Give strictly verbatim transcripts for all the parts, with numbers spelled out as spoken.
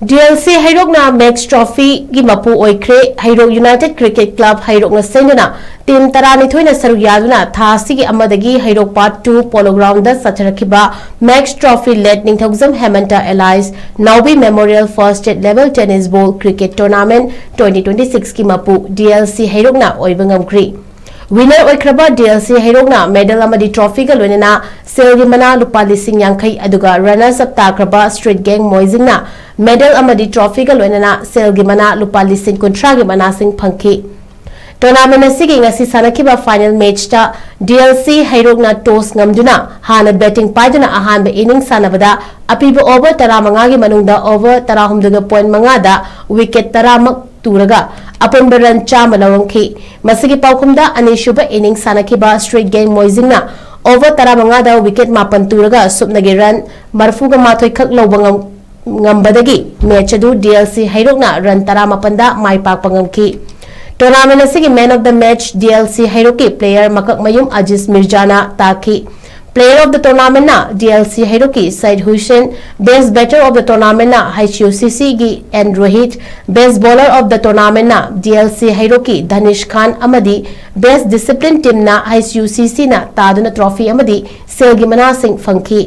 ꯗꯤ L ꯁꯤ ꯍꯩꯔꯣꯛꯅ max ꯇ꯭ꯔꯣꯐꯤꯒꯤ ꯃꯄꯨ ꯑꯣꯏꯈ꯭ꯔꯦ꯫ ꯍꯩꯔꯣꯛ ꯌꯨꯅꯥꯏꯇꯦꯗ ꯀ꯭ꯔꯤꯀꯦꯠ ꯀ꯭ꯂꯕ ꯍꯩꯔꯣꯛꯅ ꯁꯦꯝꯗꯨꯅ ꯇꯤꯝ ꯇꯔꯥꯅꯤꯊꯣꯏꯅ ꯁꯔꯨꯛ ꯌꯥꯗꯨꯅ ꯊꯥ ꯑꯁꯤꯒꯤ ꯑꯃꯗꯒꯤ Heirok part two polo ground ꯆꯠꯊꯔꯛꯈꯤꯕ ꯃꯦꯛꯁ trophy late Ningthoujam Hemanta alias Naobi memorial first state level tennis ball cricket tournament twenty twenty ꯁꯤꯛꯁꯀꯤ ꯃꯄꯨ ꯗꯤ ꯑꯦꯜ ꯁꯤ ꯍꯩꯔꯣꯛꯅ ꯑꯣꯏꯕ ꯉꯝꯈ꯭ꯔꯤ꯫ ꯋꯤꯅꯔ ꯑꯣꯏꯈ꯭ꯔꯕ ꯗꯤ ꯑꯦꯜ ꯁꯤ ꯍꯩꯔꯣꯛꯅ ꯃꯦꯗꯜ ꯑꯃꯗꯤ ꯇ꯭ꯔꯣꯐꯤꯒ ꯂꯣꯏꯅꯅ ꯁꯦꯜꯒꯤ ꯃꯅꯥ ꯂꯨꯄꯥ ꯂꯤꯁꯤꯡ ꯌꯥꯡꯈꯩ, ꯑꯗꯨꯒ ꯔꯟꯅꯔꯁ ꯑꯞ ꯇꯥꯈ꯭ꯔꯕ ꯁ꯭ꯇ꯭ꯔꯤꯠ ꯒꯦꯡ ꯃꯣꯏꯖꯤꯡꯅ ꯃꯦꯗꯜ ꯑꯃꯗꯤ ꯇ꯭ꯔꯣꯐꯤꯒ ꯂꯣꯏꯅꯅ ꯁꯦꯜꯒꯤ ꯃꯅꯥ ꯂꯨꯄꯥ ꯂꯤꯁꯤꯡ ꯀꯨꯟꯊ꯭ꯔꯥꯒꯤ ꯃꯅꯥꯁꯤꯡ ꯐꯪꯈꯤ꯫ ꯇꯣꯔꯅꯥꯃꯦꯟꯠ ꯑꯁꯤꯒꯤ ꯉꯁꯤ ꯁꯥꯟꯅꯈꯤꯕ ꯐꯥꯏꯅꯦꯜ ꯃꯦꯆꯇ ꯗꯤ ꯑꯦꯜ ꯁꯤ ꯍꯩꯔꯣꯛꯅ ꯇꯣꯁ ꯉꯝꯗꯨꯅ ꯍꯥꯟꯅ ꯕꯦꯇꯤꯡ ꯄꯥꯏꯗꯨꯅ ꯑꯍꯥꯟꯕ ꯏꯅꯤꯡ ꯁꯥꯟꯅꯕꯗ ꯑꯄꯤꯕ ꯑꯣꯚꯔ ꯇꯔꯥꯃꯉꯥꯒꯤ ꯃꯅꯨꯡꯗ ꯑꯣꯚꯔ ꯇꯔꯥꯍꯨꯝꯗꯣꯏꯒ ꯄꯣꯏꯟ ꯃꯉꯥꯗ ꯋꯤꯀꯦꯠ ꯇꯔꯥꯃꯛ ꯇꯨꯔꯒ ꯑꯄꯨꯟꯕ ꯔꯟ ꯆꯥꯝꯃ ꯂꯧꯔꯝꯈꯤ꯫ ꯃꯁꯤꯒꯤ ꯄꯥꯎꯈꯨꯝꯗ ꯑꯅꯤꯁꯨꯕ ꯏꯅꯤꯡ ꯁꯥꯟꯅꯈꯤꯕ ꯁ꯭ꯇ꯭ꯔꯤꯠ ꯒꯦꯡ ꯃꯣꯏꯖꯤꯡꯅ ꯑꯣꯚꯔ ꯇꯔꯥꯃꯉꯥꯗ ꯋꯤꯀꯦꯠ ꯃꯥꯄꯟ ꯇꯨꯔꯒ ꯁꯨꯞꯅꯒꯤ ꯔꯟ ꯃꯔꯤꯐꯨꯒ ꯃꯥꯊꯣꯏ ꯈꯛ ꯂꯧꯕ ꯉꯝ-, ꯉꯝꯕꯗꯒꯤ ꯃꯦꯆ ꯑꯗꯨ ꯗꯤ ꯑꯦꯜ ꯁꯤ ꯍꯩꯔꯣꯛꯅ ꯔꯟ ꯇꯔꯥꯃꯥꯄꯟꯗ ꯃꯥꯏ ꯄꯥꯛꯄ ꯉꯝꯈꯤ꯫ ꯇꯣꯔꯅꯥꯃꯦꯟꯠ ꯑꯁꯤꯒꯤ man of the match D L C ꯍꯩꯔꯣꯛꯀꯤ ꯄ꯭ꯂꯦꯌꯔ ꯃꯀꯛꯃꯌꯨꯝ ꯑꯖꯤꯖ ꯃꯤꯔꯖꯥꯅ ꯇꯥꯈꯤ꯫ Player of the tournamentꯅ ꯗꯤ ꯑꯦꯜ ꯁꯤ ꯍꯩꯔꯣꯛꯀꯤ Syed Hussain, best batter of the tournamentꯅ ꯍꯩꯆ ꯌꯨ ꯁꯤ ꯁꯤꯒꯤ N Rohit, best bowler of the tournamentꯅ ꯗꯤ ꯑꯦꯜ ꯁꯤ ꯍꯩꯔꯣꯛꯀꯤ ꯙꯅꯤꯁ ꯈꯥꯟ ꯑꯃꯗꯤ best discipline teamꯅ ꯍꯩꯆ ꯌꯨ ꯁꯤ ꯁꯤꯅ ꯇꯥꯗꯨꯅ ꯇ꯭ꯔꯣꯐꯤ ꯑꯃꯗꯤ ꯁꯦꯜꯒꯤ ꯃꯅꯥꯁꯤꯡ ꯐꯪꯈꯤ꯫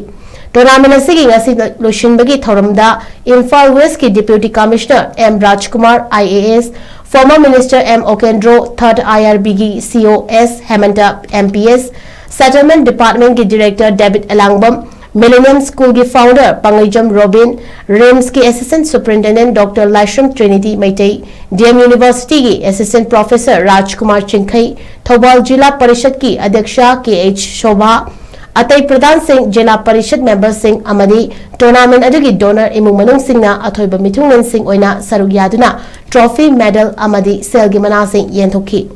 ꯇꯣꯔꯅꯥꯃꯦꯟꯠ ꯑꯁꯤꯒꯤ ꯉꯁꯤ ꯂꯣꯏꯁꯤꯟꯕꯒꯤ ꯊꯧꯔꯝꯗ ꯏꯝꯐꯥꯜ ꯋꯦꯁꯀꯤ deputy commissioner M Rajkumar I A S, former minister M Okendro, third I R Bꯒꯤ C E O S Hemanta M P S, settlement departmentꯀꯤ director ꯗꯦꯕꯤꯗ ꯑꯦꯂꯥꯡꯕꯝ, Millennium Schoolꯒꯤ founder ꯄꯥꯡꯂꯩꯖꯝ ꯔꯣꯕꯤꯟ, ꯔꯤꯝꯁꯀꯤ assistant superintendent doctor Laishram Trinity Meitei, D M ꯌꯨꯅꯤꯚꯔꯁꯤꯇꯤꯒꯤ assistant professor ꯔꯥꯖꯀꯨꯃꯥꯔ ꯆꯤꯡꯈꯩ, ꯊꯧꯕꯥꯜ ꯖꯤꯂꯥ ꯄꯔꯤꯁꯗꯀꯤ ꯑꯗ꯭ꯌꯛꯁ K H Sobha, ꯑꯇꯩ ꯄ꯭ꯔꯙꯥꯟꯁꯤꯡ, ꯖꯤꯂꯥ ꯄꯔꯤꯁꯗ ꯃꯦꯝꯕꯔꯁꯤꯡ ꯑꯃꯗꯤ ꯇꯣꯔꯅꯥꯃꯦꯟꯠ ꯑꯗꯨꯒꯤ ꯗꯣꯅꯔ ꯏꯃꯨꯡ ꯃꯅꯨꯡꯁꯤꯡꯅ ꯑꯊꯣꯏꯕ ꯃꯤꯊꯨꯡꯂꯦꯟꯁꯤꯡ ꯑꯣꯏꯅ ꯁꯔꯨꯛ ꯌꯥꯗꯨꯅ ꯇ꯭ꯔꯣꯐꯤ, ꯃꯦꯗꯜ ꯑꯃꯗꯤ ꯁꯦꯜꯒꯤ ꯃꯅꯥꯁꯤꯡ ꯌꯦꯟꯊꯣꯛꯈꯤ꯫